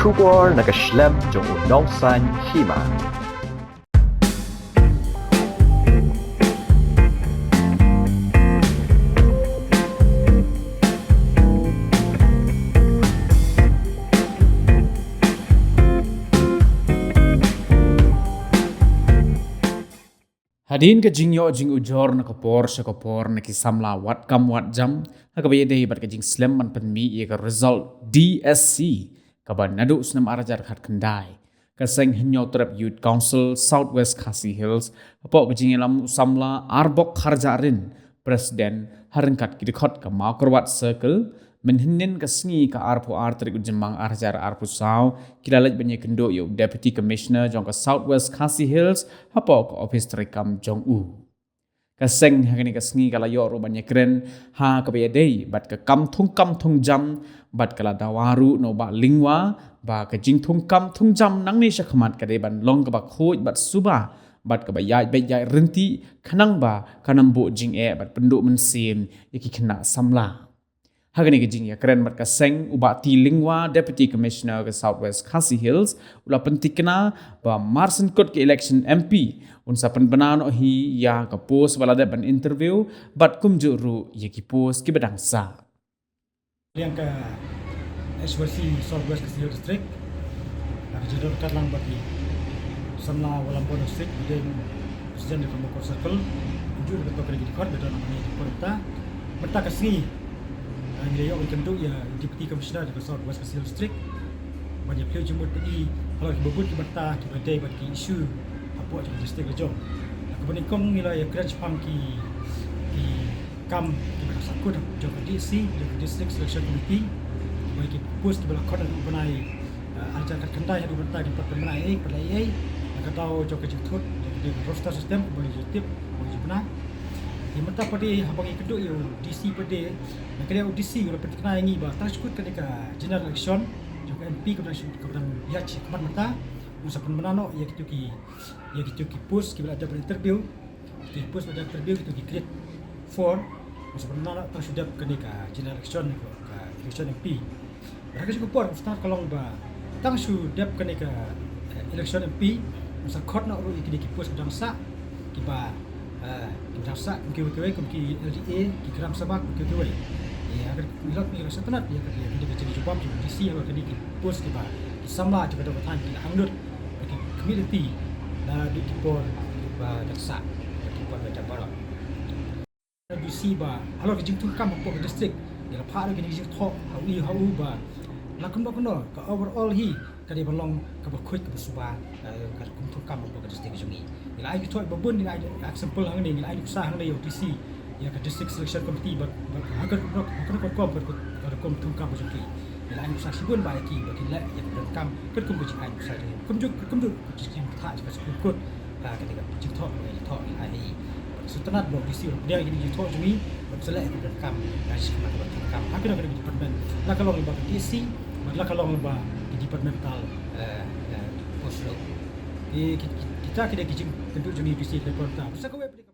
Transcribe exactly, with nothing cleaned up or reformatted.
Khubor na ka shlem jong u nongsaiñ hima. Hadien ka jingïoh jingujor na ka por sha ka por na ki samla wat kam wat jam, ha kaba ïadei bad ka jingslem ban pynmih ïa ka result D S C, kaba naduh u snem ar hajar khatkhyndai, ka seng Hynñiewtrep Youth Council South West Khasi Hills, hapoh ka jingïalam u samla Arbok Kharjahrin, President, ha ryngkat ki dkhot ka Mawkyrwat Circle, mynhynnin ka sngi ka arphew ar tarik u Jymmang ar hajar arphew saw, ki la leit ban ïakynduh ïa u Deputy Commissioner jong ka South West Khasi Hills, hapoh ka ophis treikam jong u. Ka seng ha kane ka sngi ka la ïoh ruh ban ïakren ha kaba ïadei bad ka kam thungkam thungjam, bad ka la dawa ruh na u Bah Lyngwa ba ka jingthungkam thungjam nangne shakhmat ka dei ban long kaba khuid bad suba, bad kaba ïaid beit ïaid ryntih, khnang ba kan ym buh jingeh bad pynduh mynsiem ïa ki khynnah samla. Ha kane ka jingïakren bad ka seng, u Bah T Lyngwa, Deputy Commissioner ka South West Khasi Hills, u la pynthikna ba marsynkut ka election M P un sa pynbna noh hi ïa ka post ba la dep ban interview, bad kumjuh ruh ïa ki post kiba dang sah. Liang ka H Y C South West Khasi Hills District, la ka jingdon katlang bad ki samla Walambor District, bad President ka Mawkyrwat Circle, kumjuh ruh ka dkhot ka dei ki dkhot ba don ha kane ka por mynta. Mynta ka sngi, ah, ngi la ïoh ban kynduh ïa u Deputy Commissioner jong ka South West Khasi Hills District ban ïa pyrshang jingmut bad i halor kiba bun ki bynta kiba dei bad ki issue hapoh jong ka district la jong. Kaba nyngkong ngi la ïakren shaphang ki, ki kam kiba dang sahkut jong ka D S C, jong ka District Selection Committee, kiba ki post kiba la khot ha u bnai, eh, ar hajar khatkhyndai haduh mynta kim pat pynbna ei ei, pat leh ei ei, na ka daw jong ka jingthut jong ka roster system kaba ngi ju tip, kaba ngi ju bna. Te mynta pat de haba ngi kynduh ïa u D C pat de, na ka liang u D C u la pynthikna ïa ngi ba tang shu kut kane ka general election jong ka M P kaba dang shu, kaba dang ïaid shakhmat mynta, un sa pynbna noh ïa kito ki, ïa kito ki post kiba la dep interview, kito ki post ba la dep interview, kito ki grade four, un sa pynbna noh tang shu dep kane ka general election, ka election M P. Bad ha ka jong ka por, ka start ka long ba tang shu dep kane ka, eh, election M P, un sa khot noh ruh ïa kine ki post ba dang sah, kiba, eh, kiba dang sah kum kiwei kiwei, kum ki L D A, ki Gram Sabha, kum kiwei kiwei. Ïa, ha ka ngi la, ngi la sngewtynnat ïa ka, ïa kane ka jingjubab jong u D C halor kine ki post kiba ki samla jong ka dong ka thaiñ ki la angnud ba kin khmih lynti naduh ki por ba dang sah, ki por ba dang baroh. D C ba halor ka jingthungkam hapoh ka district, ngi la phah ruh kine ki jingthoh ha u, ha u ba la kumno kumno ka overall hi ka dei ban long kaba khuid kaba suba, eh, ka rukom thungkam hapoh ka district jong ngi. Ngi la ai ki thoh ba bun, ngi la ai example hangne, ngi la ai nuksa hangne ïa u D C, ïa ka District Selection Committee ba, ba ha ka rukom, ha ka rukom, ka rukom thungkam ka jong ki. Ngi la ai nuksa shibun ba ïa ki ba kin leh ïa ka rukom, ka rukom ka jingai nuksa jong ngi. Kumjuh, kumjuh ka jingthoh jong ka Supreme Court, ah, ka dei ka jingthoh ba ngi la thoh, ngi la ai. Sngewtynnat ba u D C u la pdiang ïa kine ki jingthoh jong ngi, ban sa leh ïa ka rukom, ka jingkhmat ka rukom. Ha kano kano ka department, la ka long lyngba ka D S C, bad la ka long lyngba ki departmental, eh, eh, post ruh. Ki, ki, ki, kita ki dei ki jingkynduh jong ngi, D C, ki dei post ta. Sa kawei pdeng